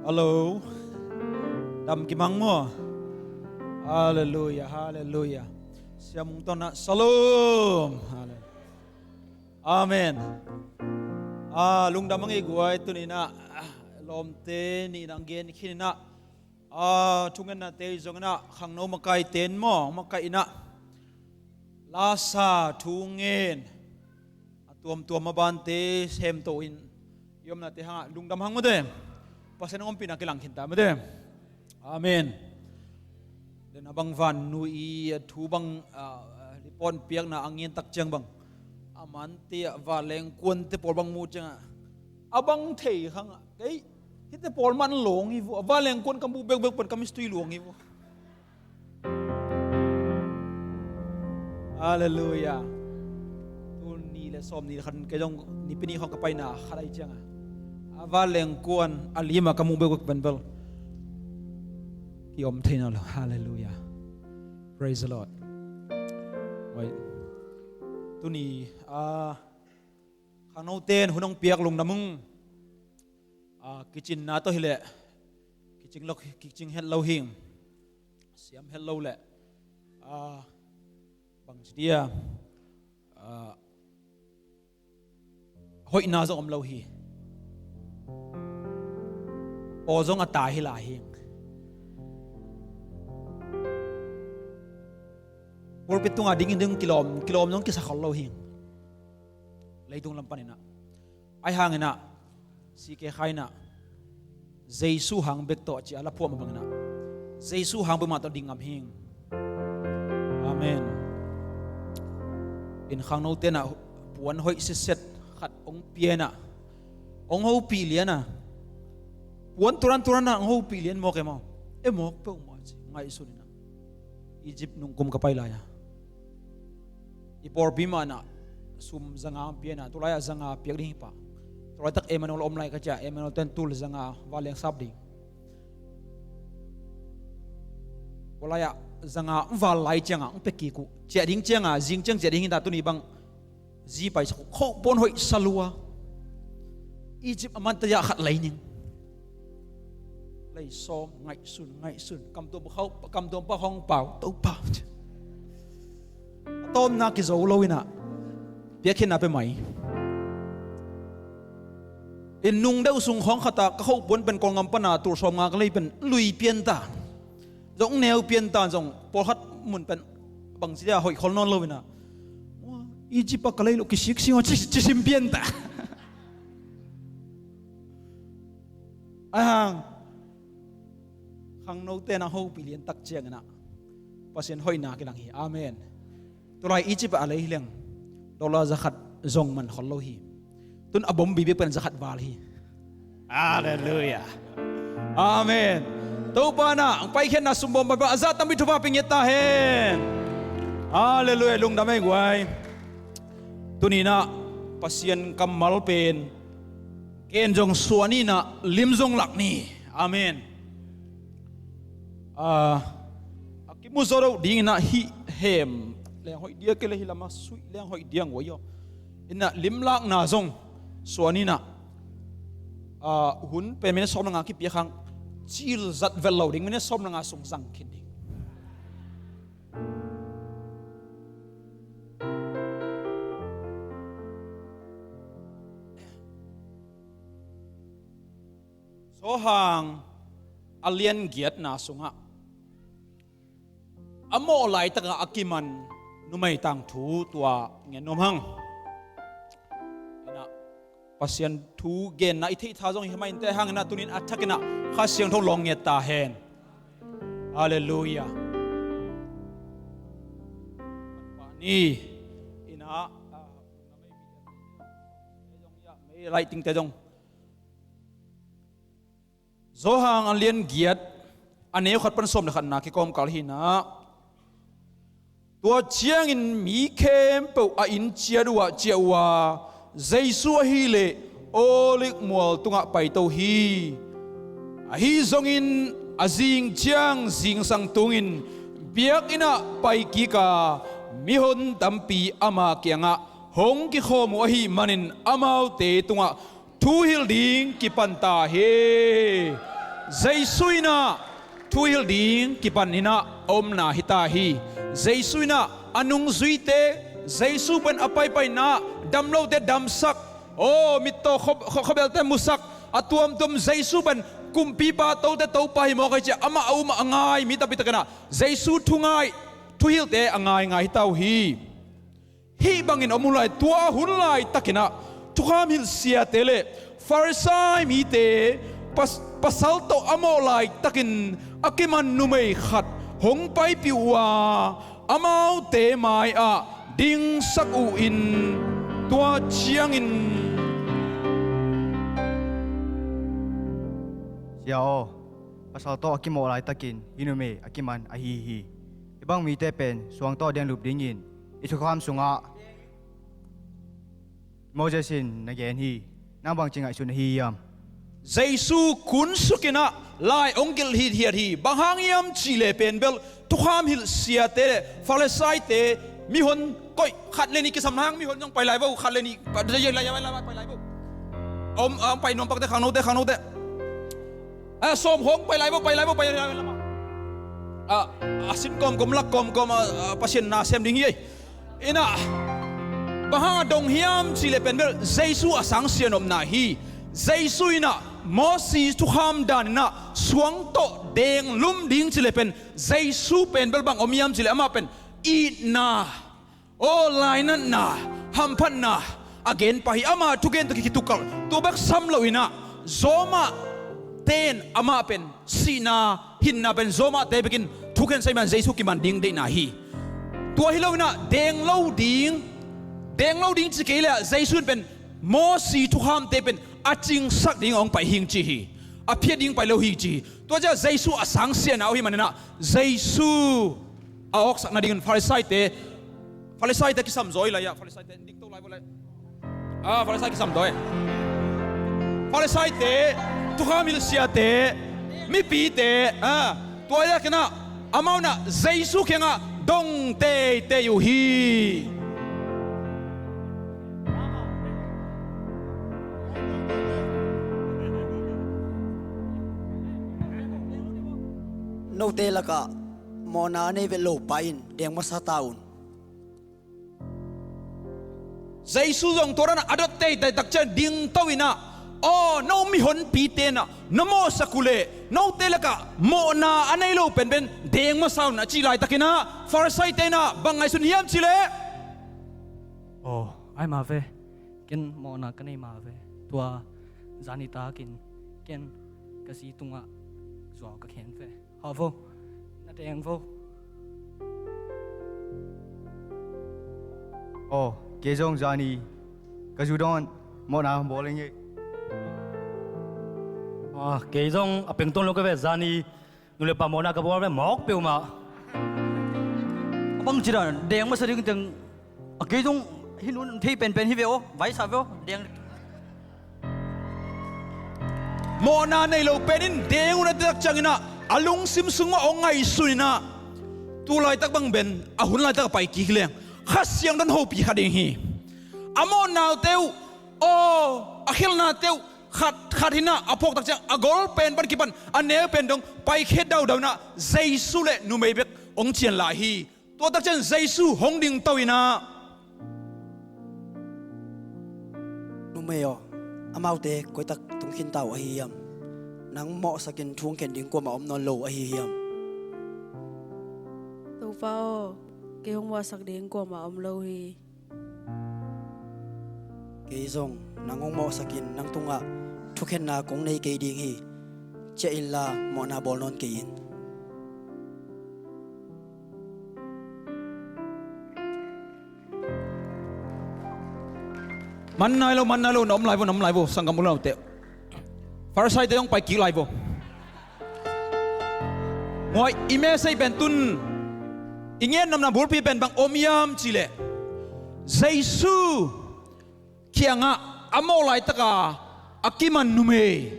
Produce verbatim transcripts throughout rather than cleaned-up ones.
Hello. Dam kimang maw? Halleluia, halleluia. Siamung tawh na shalom. Halleluia. Amen. Ah, lungdam a ngei guai, tuni-in ah, ah, lawmte nih in ah gen khin in ah, ah, thungetnate zong in ah, khangno makaite in maw, makaih in ah, lasa thu ngen a tuamtuam a bante semto in i omnate hangah lungdam hang mawte. Pasian a ompihna kilang khin ta mawte. Amen. Den a bang van nu i a thu bang, ah, report piakna a ngen tak ciang bang, a mante ah vanleng kuante pawl bang mu ciangah a bang thei khangah, kei hihte pawl man lawng hi vua, vanleng kuan ka mu bekbek pan ka mistui luang hi vua. Halleluia. Tul nih le sawmnih le khat kei zong Nipi ni khawng ka paina khat ahi ciangah a vanleng kuan a lima ka mu bekbek pan bel ki om thei nawn lo. Halleluia. Praise the Lord. Tuni a khangnote in hun hong piak lungdam ung. Ah, kicinna tawh hileh kicing lo, kicing het lo hing. Siam het lo leh, ah, bangci dia, ah, hoihna zong om lo hi. Aw zong a tai hi lai hing. Pulpit tungah dingin ding kilawm, kilawm zong kisa khol lo hing. Leitung lam panin ah. Ahi hangin ah, C K Khai in ah, Jesu hang bek tawh ci a la phuah mah bangin ah, Jesu hang bek mah tawh ding ngam hing. Amen. In khangnote in ah puan hoih sitset khat hong pia in ah, hong hopih lian a, puan turan turan ah hong hopih lian mawk e maw? E mawk peuhmah ci, ngaihsun in ah. Egypt nungkum ka pai lai a, i pawlpi mah in ah sum zanga hong pia in ah, tulai ah zanga piak ding hi pah. Tulaitak Emmanuel om lai ka ci a, Emmanuel ten tul zanga vanleng sap ding. Tulai ah zanga val lai ciangah hong pia kik uh. Ciah ding ciangah, zing ciang ciah ding hi ta, tuni bang zi paisak uh, khoh puan hoih sa lua. Egypt a mante ah khat lei ning. Lei sawm, ngaihsun, ngaihsun. Kamtuam pau, kamtuam pau hong pau, Topa. A tawpna kizo lo in ah piakkhiatna pia mai. In nung deuh sung khawng khat ah ka khoh puan pen Kawlgam pan a tul sawmnga ka lei pen lui pian ta. Zong neu pian ta, zong pawlkhat mun pen bangci dia hoih khol nawn lo in ah, Egypt ah ka lei loh kisik sing aw ci, ci sim pian ta. Ahi hang khangnote in ah hopih lian tak ciangin ah Pasian hoihna kilang hi. Amen. Tulai Egypt ah a lei hi leng dollar za khat zong man khol lo hi. Tun a bom bibik pen za khat val hi. Halleluia. Amen. Topa in ah hong paikhiatna sumbawm bangbang a zah tampi thupha pia ngiat ta hen. Halleluia. Lungdam ei guai. Tuni in ah Pasian kammal pen ken zong suah ni in ah lim zong lak ni. Amen. Ah, a kimu zawh deuh dingin ah hih hem leng hoih dia, kei le hih lamah suih leng hoih dia ngua hi aw. In ah limlakna zong suah ni in ah, ah, hun pen minute sawm le nga kipia khang, cil zat vel lo ding, minute sawm le nga sung zang khin ding. Johan a lian giatna sungah a mawh laitakah a kiman numei tangthu tua ngen nuam hang. In ah Pasian thu genna i theih tha zong hi mah inteh, hang in ah tuni in a thak in ah Kha Siangtho lawng ngiat ta hen. Halleluia. Ni in ah, ah, mei lai tingte zong Johan a lian giat, a neu khat pan sawm le khatna kikawmkal hi in ah, tua ciangin mi khempeuh a inn ciat uhah ciah uh a, Jesu ahih leh Olive mual tungah paito hi. Ahi zongin a zing ciang zingsang tungin biakinn ah paikik a, mihon tampi ama kiangah hong kikhawm uh ahih manin amaute tungah thu hilh ding kipan ta hi. Jesu in ah thuhilh ding kipan in ah a omna hi ta hi. Jesu in ah a nungzuite, Jesu pen a paipaina, dam lote damsak, aw, mittaw khaw, khaw, khawbelte musak, a tuamtuam Jesu pen kumpipa, tote Topa hi mawk hi ci-a amah a um a ngai mi tampi takin ah Jesu thu ngai, thuhilhte a ngaingai hi ta uh hi. Hih bangin om uh lai, tua hun laitakin ah thukham hilh siate le Farisai mite pas-, pasal tawh a mawh laitakin a kiman numei khat hong paipih uh a, amaute mai-ah dingsak uh in, tua ciangin, Sia aw, pasal tawh a kimawh laitakin hih numei a kiman ahi hi. Hih bang mite pen suang tawh denglup dingin i thukham sungah Moses in na gen hi. Nang bangci ngaihsun ahi hiam? Jesu kunsuk in ah lai hong gelh hithiat hi. Bang hang hiam cih leh pen bel thukham hilh siate le Farisaite mihon koih, khat le nih kisam hang mihon zong pai lai vo, khat le nih pa-, lai, lai, lai, lai, pai lai vo. Om, om pai nuam pakte, khangnote, khangnote. A, sawm hong pai lai vo, pai lai vo, pai lai vo. A, a sin kawmkawm, lak kawmkawm, a, a, Pasian na sem ding hi ei. In ah, bang hang a dong hiam cih leh pen bel Jesu a sang sia nopna hi. Jesu in ah Mosi thukham dan in ah suang tawh denglum ding cih leh pen Jesu pen bel bang om hiam cih leh amah pen itna, aw, lainatna, hamphatna a genpa hi. Ama thugen tawh ki-, kitukkalh, tua bek sam lo in ah, zawmahte in amah pen sihna, hinna pen zawmahte bekin thukhen sa ahih man Jesu kiman ding deihna hi. Tua hi lo in ah, deng lo ding, deng lo ding ci kei leh ah Jesu in pen Mosi thukhamte pen a cingsak ding hong pai hing ci hi. A phiat ding pai lo hi ci hi. Tua ciah Jesu a sang siana uh hi man in ah, Jesu a awksak nadingin Farisaite, Farisaite kisam zaw hi lai ah, Farisaite dik to lai vo lai. Ah, Farisai kisam zaw hi. Farisaite, thukham hilh siate, mipite, ah, tua hi leh ken ah, amau in ah Jesu kiangah dong teitei uh hi. Note lakah mawhna a nei vet lo pa in deng masa ta un. Jesu zong tua dan a dot teitei tak ciang dingto in ah, aw, no mihonpite in ah na mawhsak uh leh note lakah mawhna a nei lo penpen deng masa un a cih laitakin ah Farisaite in ah bang ngaihsun hiam cih leh, aw, ai ma ve, ken mawhna ka nei ma ve. Tua zani takin ken ka zi tungah zuau ka khen ve. Hau vo, na deng vo. Aw, kei zong zani ka zu dong mawhna bawl ing ei. Ah, kei zong a pengton lo ka ve, zani nu le pa mawhna ka bawl ve mawk peuhmah. A bang ci dan deng masa ding teng, a kei zong hih nun thei penpen hi ve aw, vaisa ve aw, deng. Mawhna nei lo pen in deng un a cih tak ciangin ah a lungsim sung mah hong ngaihsun in ah, tu laitak bang pen a hun laitak a pai kik leng Kha Siangtho in hopih kha ding hi. A mawhnaute uh, aw, a khelhnate uh khat khat in ah a phawk tak ciang a gol pen pan kipan a neu pen dong paikhiat daudau in ah Jesu le numei bek hong cian lai hi. Tua tak ciang Jesu hong dingto in ah, numei aw, amaute koi tak tung khin ta uh ahi hiam? Nang mawhsakin thu hong khen ding kuamah om nawn lo uh ahi hiam? Topa aw, kei hong mawhsak ding kuamah om lo hi. Kei zong nang hong mawhsakin nang tungah thukhenna kong nei kei ding hi. Ciah inla mawhna bawl nawn kei in. Man nai lo, man nai lo, na om lai vo, na om lai vo, sanggam u le naute. Farisaite hong pai kik lai vo. Muai, i message pen tun i ngen nopna bulpi pen bang om hiam cih leh, Jesu kiangah a mawh laitaka a kiman numei,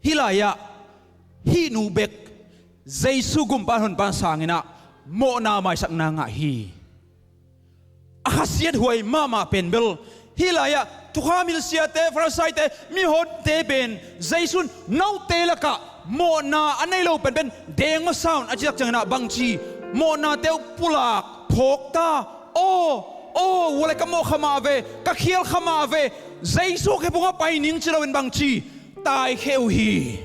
hih lai-ah hih nu bek Jesu gumpa honpa sangin ah mawhna maisak na ngah hi. A khasiathuai mahmah pen bel hih lai-ah thukham hilh siate, Farisaite, mihonte pen Jesu in note lakah Mawhna a nei lo penpen deng masa un a cih tak ciangin ah bangci, mawhnate uh pulak phawk ta. Aw, aw, ua le ka mawh kha mah ve, ka khial kha mah ve, Jesu khe phungah pai ning ci loin bangci, taikhia uh hi.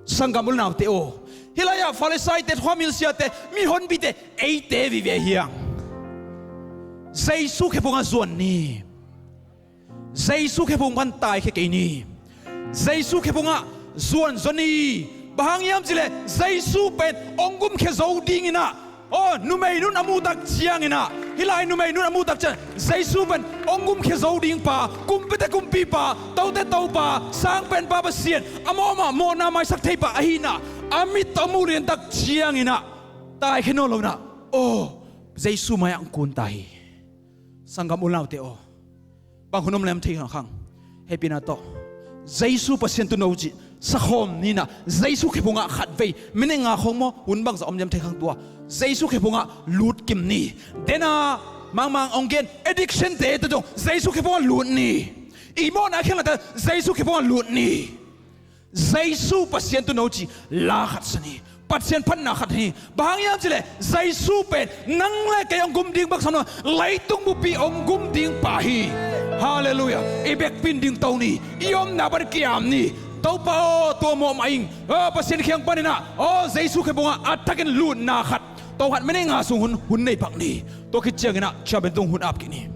Sanggam u le naute aw, hih lai-ah Farisaite, thukham hilh siate, mihonpite, eite vive hiang. Jesu khe phungah zuan ni. Jesu khe phung pan taikhia kei ni. Jesu khe phungah zuan zaw ni. Bang hang hiam cih leh Jesu pen hong gumkhia zo dingin ah, aw, numei nun a muh tak ciangin ah, hih lai numei nun a muh tak ciang, Jesu pen hong gumkhia zo ding pa, kumpite kumpipa, tote topa, sangpenpa Pasian, amah mah mawhna maisak theipa ahihna a mit tawh a muh lian tak ciangin ah, taikhia nawn lo in ah, aw, Jesu mai-ah hong kun ta hi. Sanggam u le naute aw, bang hun om lem thei khang khang, hehpihna tawh Jesu Pasian tun o cih sakhawm ni in ah, Jesu khe phungah khatvei minute nga khawng maw, hun bangzah om lem thei khang, tua Jesu khe phungah lut kim ni. Dena mangmang hong gen addiction-te tawh zong Jesu khe phungah lut ni. I mawhna khialhna tawh Jesu khe phungah lut ni. Jesu Pasian tun o cih la khat sa ni. Pasian phatna khat hi. Bang hang hiam cih leh Jesu pen nang le kei hong gum ding bek sam lo, leitung buppi hong gum ding pa hi. Halleluiah. I bekpin ding to ni. I omna pan kiam ni. Topa aw, tua mawh mah ing. Aw, Pasian kiang panin ah, aw, Jesu khe phungah a thakin lutna khat, tua khat minute nga sung hun, hun nei pak ni. Tua khit ciangin ah chairman tung hun ap kik ni.